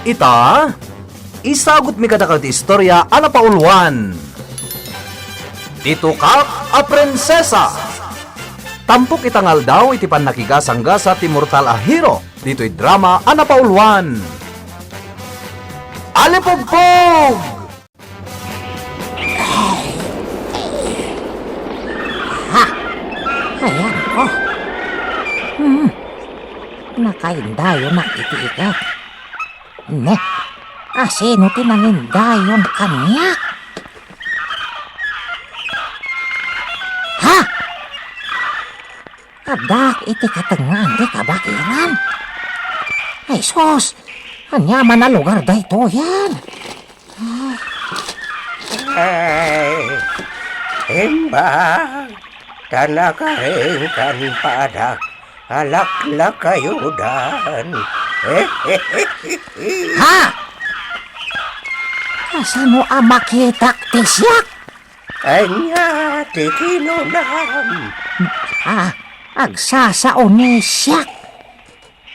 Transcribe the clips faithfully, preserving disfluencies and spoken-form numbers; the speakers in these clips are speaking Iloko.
Ita, isagutmi kadakayo ti istorya a napauluan, Ti Tukak a Prinsesa. Tampok ita nga aldaw iti pannakigasanggasa ti mortal a hero ditoy drama a napauluan, Alipugpug! Ha! Ayanko. Hmm. Nakaindayonak iti iket. Ne, asino ti nangindayon kaniak? Ha! Addak iti katengngaan ti kabakiran. Ay, sus! Aniaman a lugar daytoyen? Ay, imbag, ta nakaringkan padak a laklakayodan. Ha? Kasano a makitak ti siak? Ania ti kinunam? Ah, agsasao ni siak.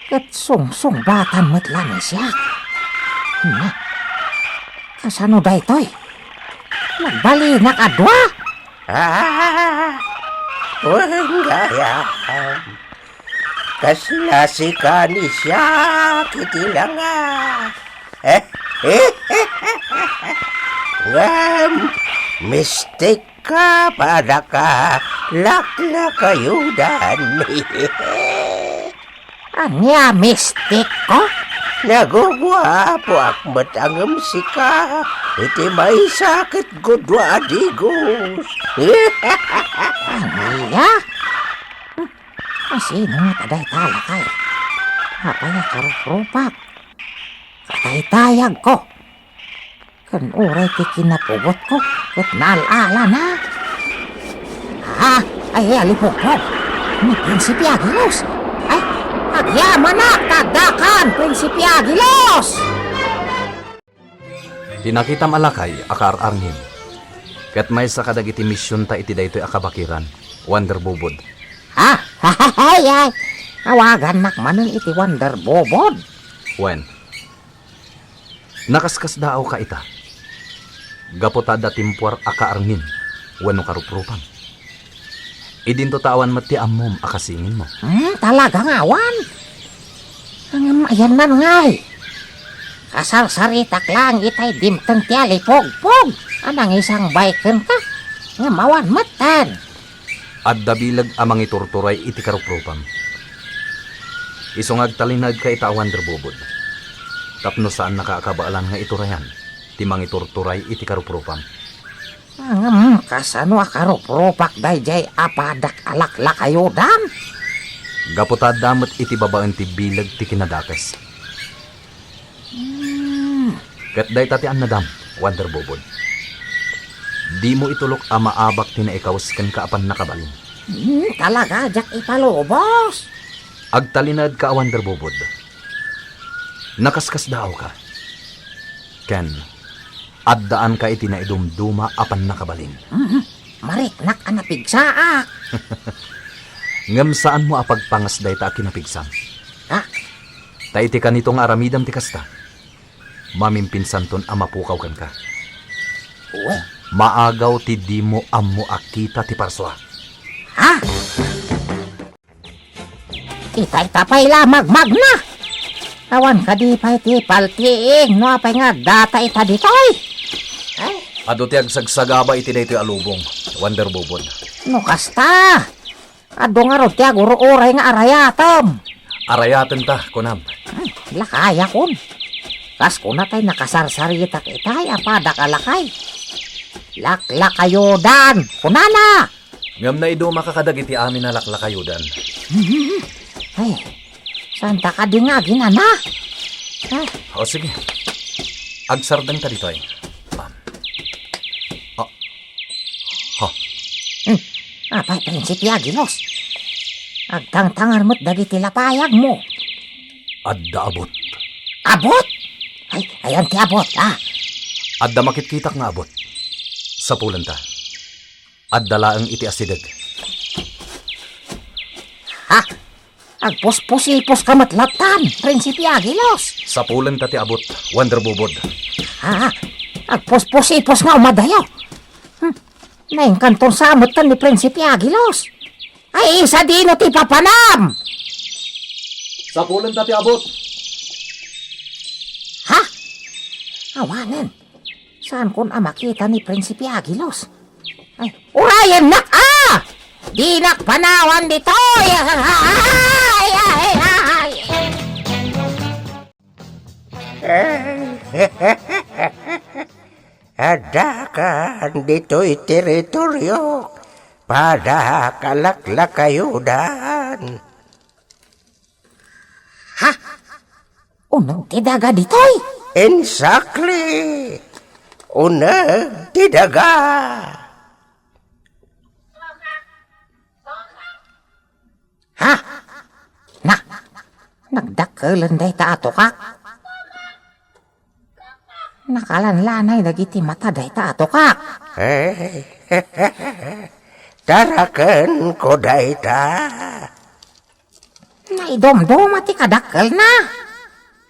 Ket sungsungbatan met la ni siak. Na, kasano daytoy? Nagbalinak a dua? Ah, wen gayam. Kasla sika ni siak iti langa. Ngem, mistik ka, padak a laklakayodan. Ania mistikko? Naguguapoak met a ngem sika iti maysa ket gudua a digos. Ania? Hmm, asino ngata dayta a lakay? Apay a karuprupak? Kataytayagko. Ken uray ti kinapugotko ket naal-alana. Ah, ay, alipugpog. Ni Prinsipe Agilos. Ay, agyamanak ta addakan, Prinsipe Agilos! Ti nakitam a lakay a kaar-arngim. Ket maysa kadagiti misionta iti daytoy a kabakiran, Wonder Bobod. Ha? Ay, ay. Awagannak manen iti Wonder Bobod. Wen, nakaskasdaawka ita, gapu ta adda timpuar a kaarngim wenno karuprupam. Idinto ta awan met ti ammom a kasinginmo. Hmm, talaga nga awan. Ngem ayanman ngay. Kasarsaritak laeng itay dimteng ti alipugpog a nangisangbay kenka. Ngem awan metten. Adda bileg a mangiturturay iti karuprupam. Isu nga agtalinaedka ita a Wonder Bobod, tapno saannaka a kabaelan nga iturayan ti mangiturturay iti karuprupam. Ngem kasano a karuprupak daydiay a padak a laklakayodan? Gapu ta adda met iti babaen ti bileg ti kinadakes. Hmm. Ket dayta ti annadam, Wonder Bobod. Dimo itulok a maabak ti naikawes kenka a pannakabalin. Hmm, talaga, diak ipalubos. Agtalinaedka a Wonder Bobod. Nakaskasdaawka. Ken, addaanka iti naidumduma a pannakabalin. Mhm. Mariknak a napigsaak. Ngem saanmo a pagpangas dayta a kinapigsam. Ah. Ta iti kanito nga aramidem ti kasta, mamimpinsanton a mapukaw kenka. Wen. Maagaw ti dimo ammo a kita ti parsua. Ha? Itay ta pay la magmagna. Awan kadi pay ti paltiing no apay nga addata ita ditoy. Ay. Adu ti agsagsagaba iti daytoy a lubong, Wonder Bobod. No kasta, adu ngarud ti agur-uray nga arayatem. Arayatenta, kunam. Hmm, lakayakon. Kas kuna tay nakasarsaritak itay a padak a lakay. Laklakayodan, kunana. Ngem naidumaka kadagiti amin a laklakayodan. Ay, saanta kadi nga aginana? Ah. O, sige. Agsardengta ditoy. Ah. Ah. Ha. Hmm. Apay, Prinsipe Agilos. Agtangtangar met dagiti lapayagmo. Adda abut. Abut? Ay, ayan ti abut, ah. Adda makitkitak nga abut. Sapulenta. Adda laeng iti asideg. Ha? Agpuspusipos ka met lattan, Prinsipe Agilos. Sapulenta ti abut, Wonder Bubod. Ha? Agpuspusipos nga umadayo. Hmm. Nainkanton sa metten ni Prinsipe Agilos. Ay, isa dino ti papanam? Sapulenta ti abut. Ha? Awanen. Saankon a makita ni Prinsipe Agilos. Ay, urayennak a! Dinak panawan ditoy! Ay, ay, ay! Addakan ditoy teritoriok, pada kalaklakayudan. Ha? Uneg ti daga ditoy? Exactly. Uneg ti daga. Ha? Na, nagdakkelen dayta a tukak. Nakalanlanay dagiti mata dayta a tukak. Eh, tarakenko dayta. Naidumduma ti kadakkelna.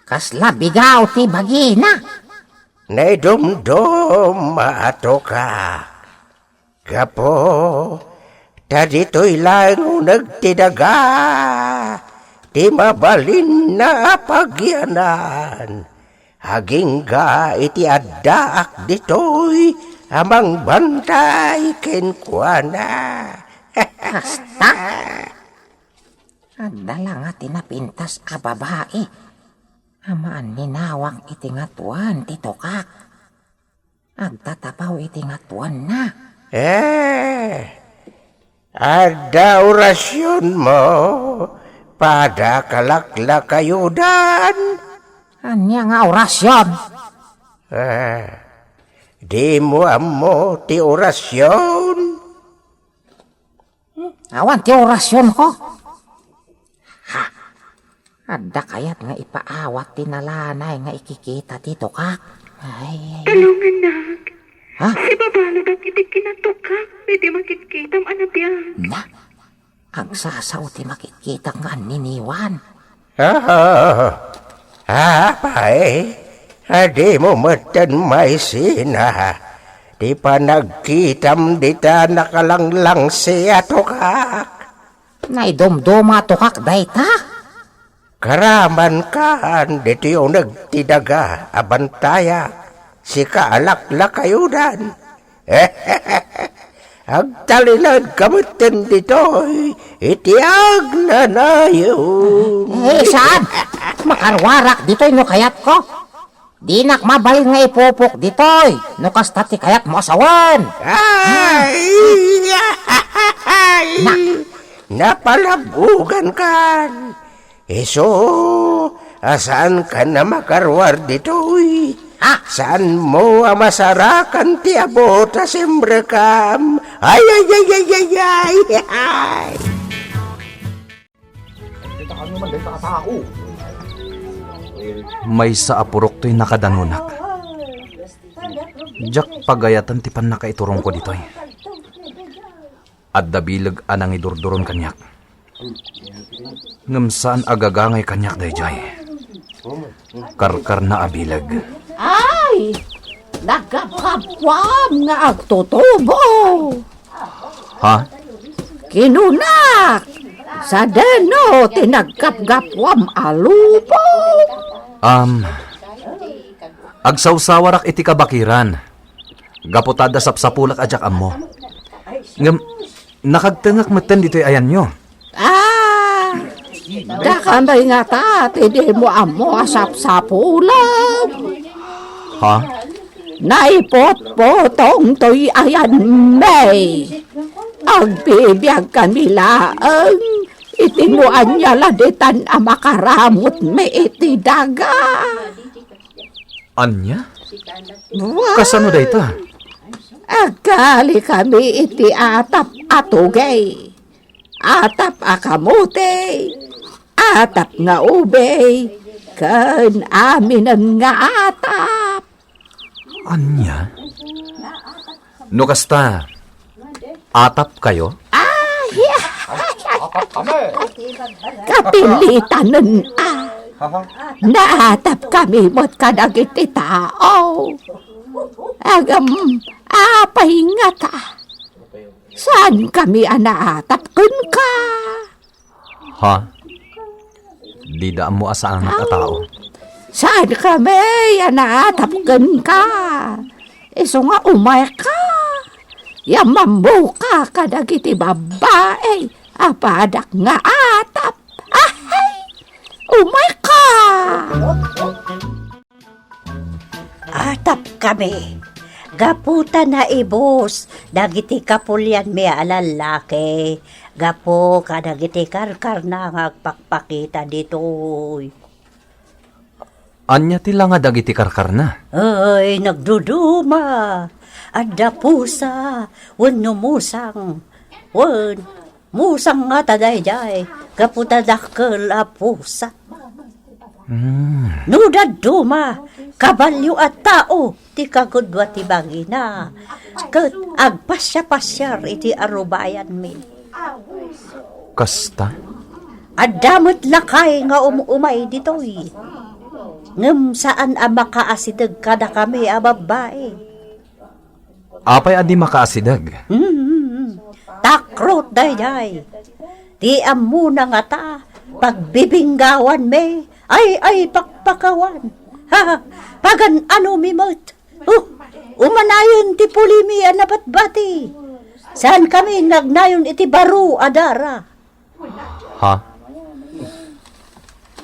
Kasla bigaw ti bagina. Naidumduma a tukak. Gapu ta ditoy laeng uneg ti daga ti mabalinna a pagyanan. Agingga iti addaak ditoy a mangbantay kenkuana. Kasta? Adda la nga ti napintas a babai a maaninawak iti ngatoen ti tukak. Agtatapaw iti ngatoenna. Eh, adda orasionmo, pada kalaklakayudan. Ania nga orasion? Eh, dimo ammo ti orasion? Hmm, awan ti orasionko. Ha? Adda kayat nga ipaawat ti nalanay nga ikikita ti tukak? Ay, ay, ay. Tulongannak. Ha? Sibabalabak iti kinatukak iti makitkitam a nabiag. Na? Agsasao ti makitkitak nga anniniwan. Ah, apay, a dimo metten maisina ti panagkitam dita nakalanglangsi a tukak? Naidumduma a tukak dayta. Karamankan ditoy uneg ti daga a bantayak, sika a laklakayudan. Agtalinaedka metten ditoy iti agnanayon. Eh, saan? Makaruarak ditoy no kayatko. Dinak mabalin nga ipupok ditoy no kasta ti kayatmo a sawen. Ay! Ay! Na. Napalabugankan. Isu a saankan a makaruar ditoy. Ha? Saanmo a masarakan ti abut a simrekam. Ay, ay, ay, ay, ay, ay, ay. Maysa a purok toy nakadanunak. Diak pagayatan ti pannakaiturongko ditoy. Adda bileg a nangidurduron kaniak. Ngem saan a gagangay kaniak daydiay. Karkarna a bileg. Ay! Nagkapkapwam nga agtutubo! Ha? Kinunak! Sadeno ti nagkapkapwam a lubong? Am, agsawsawarak iti kabakiran. Gapu ta adda sapsapulak a diak ammo. Ngem, nakagtengek metten ditoy ayanyo. Ah, dakami ngata ti dimo ammo a sapsapulak. Ha? Naiputputong toy ayanmi. Agbibiagkami laeng iti no ania la ditan a makaramutmi iti daga. Ania? Wow! Kasano dayta? Agkalikami iti atap a tugey, atap a kamote, atap nga ubey, ken aminen nga atap. Ania? No kasta, atapkayo? Ay, ay, ay, Kapilitanen a. Naatap kami met kadagiti tao. Agam, apay ngata? Saan kami a naatap kenka? Ha? Dida ammo a saannak a tao. Saan kami a naatap kenka? Isu nga umayka. Ya mammuka kadagiti babbai a padak nga atap. Ahay! Umayka! Atap kami. Gapu ta naibus dagiti kapulianmi a lallaki. Gapu kadagiti karkarna nga agpakpakita ditoy. Ania ti langa dagiti karkarna? Ay, nagduduma. Adda pusa, wenno musang. Wen, musang ngata daydiay, gapu ta dakkel a pusa. Hmm. No dadduma, kabalio a tao ti kagudua ti bangina, ket agpasiapasiar iti arubayanmi. Kasta? Adda met lakay nga um-umay ditoy. Ngem saan a makaasideg kadakami a babbai. Apay a di makaasideg? Hmm, takrot daydiay. Ti ammona ngata, pagbibinggawanmi, ay, ay, pakpakawan. Ha, pagan-anomi met. Oh, umanayon ti pulimi a nabatbati. Saan kami nga agnayon iti baro a dara? Ha?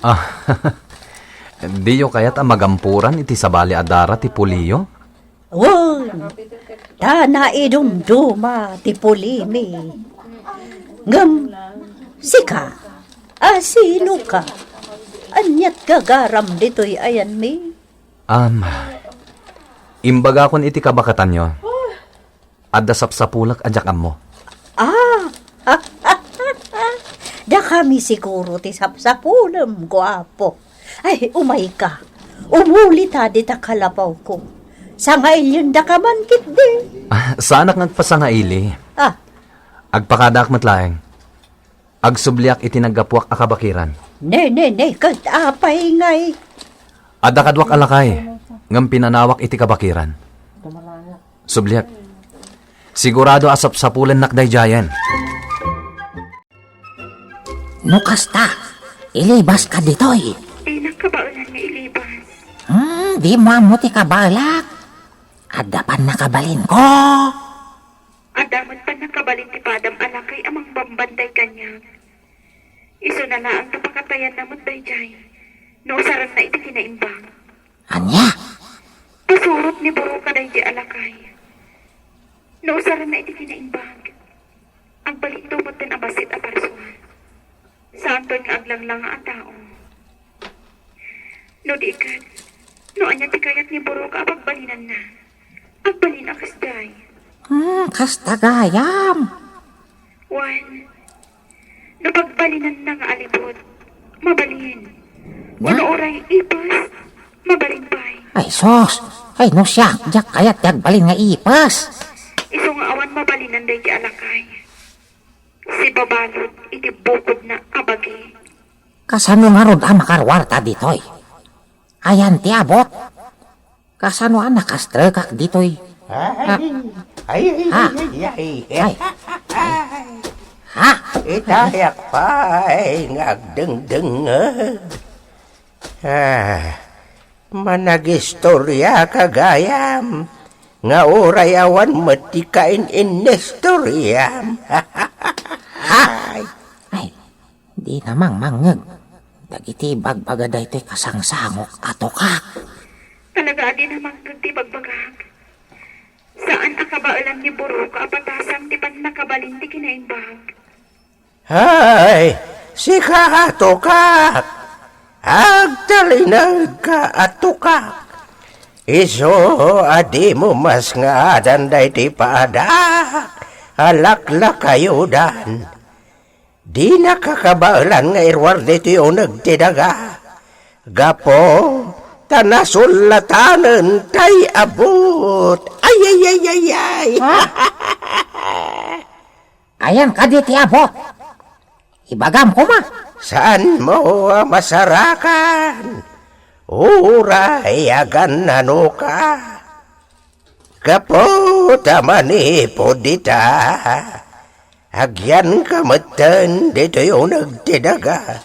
Ah, diyo kayat a magampuran iti sabali a dara ti puliyo? Wen, ta naidumduma ti pulimi. Ngem, sika, a sinoka? Aniat gagaram ditoy ayanmi? Am, imbagakon iti kabakatanyo. Adda sapsapulek a diak ammo. Ah! Dakami siguro ti sapsapulem, guapo. Ay, umayka. Umulita dita kalapawko. Sangailendaka man ketdi. Ah, saanak nga agpasangaili. Ah. Agpakadaak met laeng. Agsubliak iti naggapuak a kabakiran. Ne, ne, ne, ket apay ngay? Adda kaduak a lakay, ngem pinanawak iti kabakiran. Subliak, sigurado a sapsapulennak daydiayen. No kasta, ilibaska ditoy. Dinak kabaelan nga ilibas. Hmm, dimo ammo ti kabaelak. Adda pannakabalinko. Adda met pannakabalin ti padam a lakay a mangbambantay kaniak. Isuna laeng ta pakatayanna met daydiay no usaranna iti kinaimbag. Ania? Pasurot ni Buruka daydiay a lakay. No usaranna iti kinaimbag, agbalinto metten a bassit a parsua. Saanton nga aglanglanga a tao. No di ket, no ania ti kayat ni Buruka a pagbalinanna, agbalin a kasdiay. Hmm, kasta gayam. Wen, no pagbalinanna nga alibut, mabalin. Wen, no uray ipes, mabalin pay. Ay, sus! Ay, no siak, diak kayat ti agbalin nga ipes. Isu nga awan mabalinan daydiay a lakay. Sibabalud iti bukodna a bagi. Kasano ngarud a makaruarta ditoy? Ayan ti abut. Kasano a nakastrekak ditoy? Ay, ay, ay, ay, ay. Ha? Itayak pay nga agdengdengngeg. Ah, managistoriaka gayam, nga uray awan met ti kain-innistoriam. Ay. Ay, dina mangmangngeg dagiti bagbaga daytoy kasangsangok a tukak. Talaga a dina mangngeg ti bagbagak. Saan a kabaelan ni Buruka a patasam ti pannakabalin ti kinaimbag. Hay, sika a tukak! Agtalinegka a tukak! Isu a dimo masngadan daytoy padak a laklakayodan. Dinaka kabaelan nga iruar ditoy uneg ti daga. Gapu ta nasullatanen tay abut. Ay, ay, ay, ay, ay. Ha? Ayan kadi ti abut. Ibagam koma. Saanmo a masarakan? Uray agannanoka. Gapu ta manipud ita, agyanka metten ditoy uneg ti daga.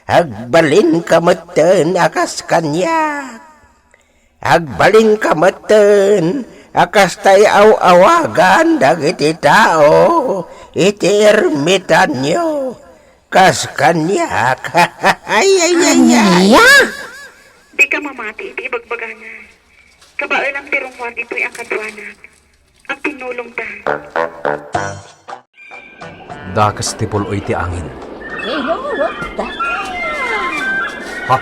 Agbalinka metten a kas kaniak. Agbalinka metten a kasta aw-awagan dagiti tao iti ermitanyo. Kas kaniak. Ay, ay, ay, ay. Ania? Dika mamati iti ibagbagana. Kabaelam ti rungor ditoy a kaduanak. Agtinnulongta. Dakes ti pul-oy ti angin. Tinulongta. Ha?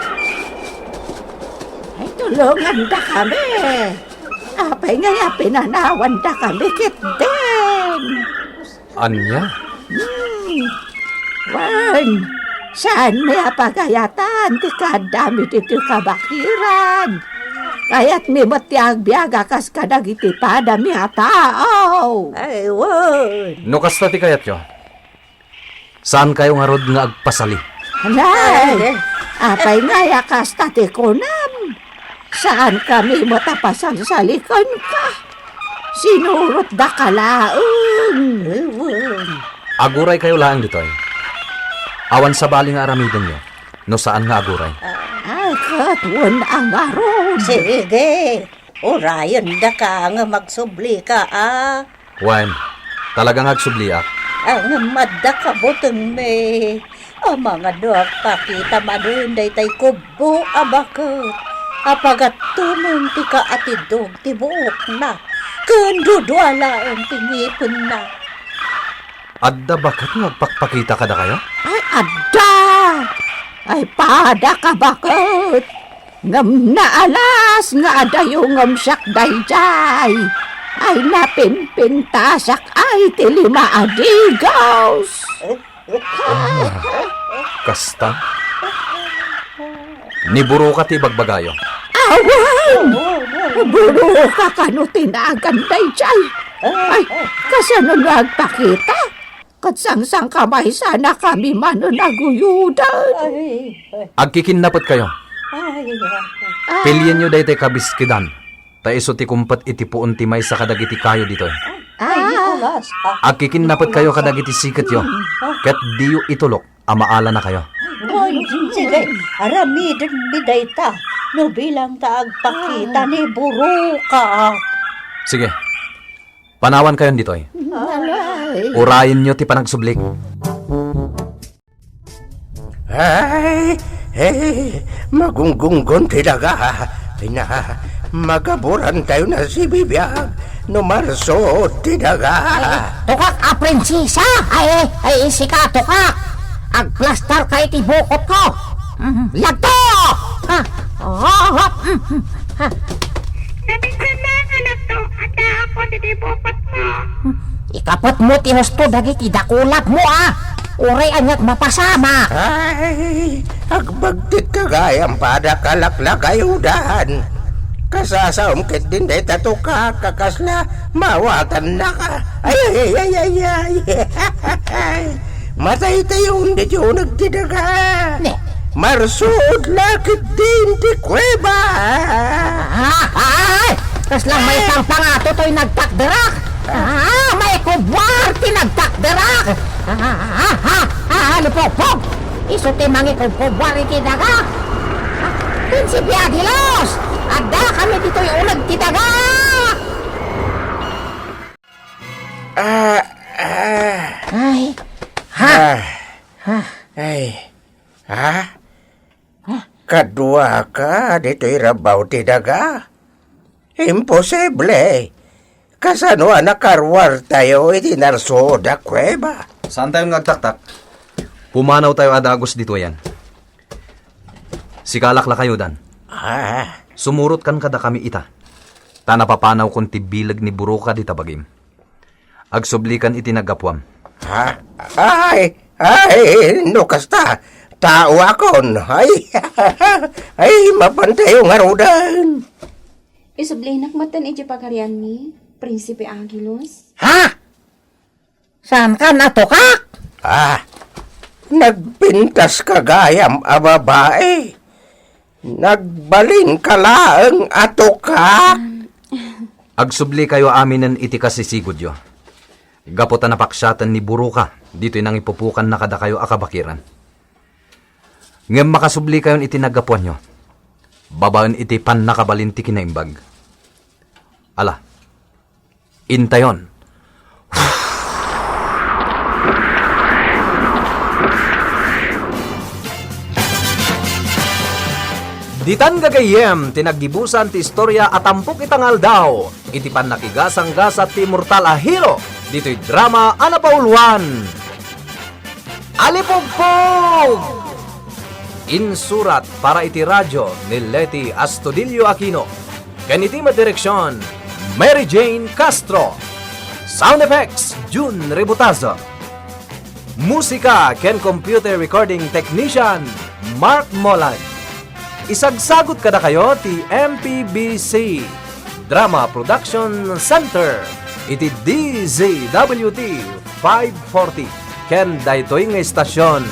Ay, tulongandakami. Apay ngay a pinanawandakami ketdin? Ania? Hmm. Wen, saanmi a pagayatan ti kaaddami ditoy kabakiran. Kayatmi met ti agbiag a kas kadagiti padami a tao. Ay, wen. No kasta ti kayatyo, saankayo ngarud nga agpasali? Nay, ay, apay ngay a kasta ti kunam? Saankami met a pasalsalikenka. Sinurotdaka laeng. Wen. Aguraykayo laeng ditoy. Awan sabali nga aramidenyo no saan nga aguray. Ay, ket wen a ngarud. Sige, urayendaka ngem agsublika a. Wen, talaga nga agsubliak. Ngem adda kabutengmi. Amangan no agpakita manen daytay kubbo a baket a pagattomen ti kaatidog ti buokna ken dudua laeng ti ngipenna. Adda baket nga agpakpakita kadakayo? Ay, adda! Ay, padaka baket! Ngem naalas nga adayo ngem siak daydiay. Ay, napimpintasak ay ti lima a digos. Ah, kasta? Ni Buruka ti ibagbagayo. Awan! Buruka kano ti nagan daydiay. Ay, kasano no agpakita? Ket sangsangkamaysana kami manen a guyuden. Ay, ay. Agkikinnapetkayo. Ay, ay. Pilienyo daytoy kabiskidan, ta isu ti kumpet iti puon ti maysa kadagiti kayo ditoy. Ay, Nicolas. Ah. Agkikinnapetkayo kadagiti siketyo, ket diyo itulok a maalanakayo. Ay, sige, aramidenmi dayta, no bilang ta agpakita ni Buruka. Sige. Panawankayon ditoy. Ay. Urayenyo ti panagsublik. Ay, ay, magunggunggon ti daga. Ay na, magaburantayo na sibibiag no marsud ti daga. Ay, tukak a prinsesa! Ay, ay, sika, tukak! Agplastarka iti bukotko! Mhm, lagto! Ha? Oh, ha? Mhm, ha? Naminsan na nga lagto, adda apo ditoy bukotmo. Ikapetmo ti husto dagiti dakulapmo, a! Uray aniat mapasamak! Ay, agbagtit ka gayam pada kalaklakayudan. Kasasaom ketdin dayta tukak a kasla mawatannaka. Ay, ay, ay, ay, ay, ay. Mataytayon ditoy uneg ti daga. Ne. Marsud la ketdin ti kuweba. Ah, ay! Kasla maipangpangato toy nagtakderak. Ah, maikubwar ti nagtakderak. Ah, ah, ah, ah, ah, lupokpok. Isu ti mangikubkubwar iti daga. Ah, prinsipe Agilos, addakami ditoy uneg ti daga. Ah, ah. Ay. Ha? Ah. Ha? Ay. Ha? Ha? Kaduaka ditoy rabaw ti daga? Imposible! Kasano a nakaruartayo iti narsud a kuweba? Saantayon nga agtaktak. Pumanawtayo a dagus ditoyen. Sika, laklakayudan. Ah. Sumurotkan kadakami ita, ta napapanawkon ti bileg ni Buruka dita bagim. Agsublikan iti naggapuam. Ha? Ay, ay, no kasta, taoakon. Ay, ay, mapantayo ngaruden. Isublinak metten iti pagarianmi, Prinsipe Agilos. Ha? Saanka a tukak? Ah, nagpintas ka gayam a babae. Nagbalin ka laeng a tukak. Agsubli kayo aminen iti kasisigudyo. Gapu ta napaksiaten ni Buruka ditoy nangipupukanna kadakayo a kabakiran. Ngem makasubli kayon iti naggapuanyo, babaen iti pannakabalin ti kinaimbag. Ala, intayon. Ditan gagayyem ti naggibusan ti istorya a tampok ita nga aldaw iti pannakigasanggasat ti immortal a hero ditoy drama a napauluan. Alipugpog! Insurat para iti radyo ni Leti Astudillo Aquino ken iti met direksion, Mary Jane Castro. Sound effects, Jun Ributazo. Musika ken computer recording technician, Mark Molan. Isagsagut kadakayo ti M P B C Drama Production Center iti D Z W T five forty ken daytoy nga istasion,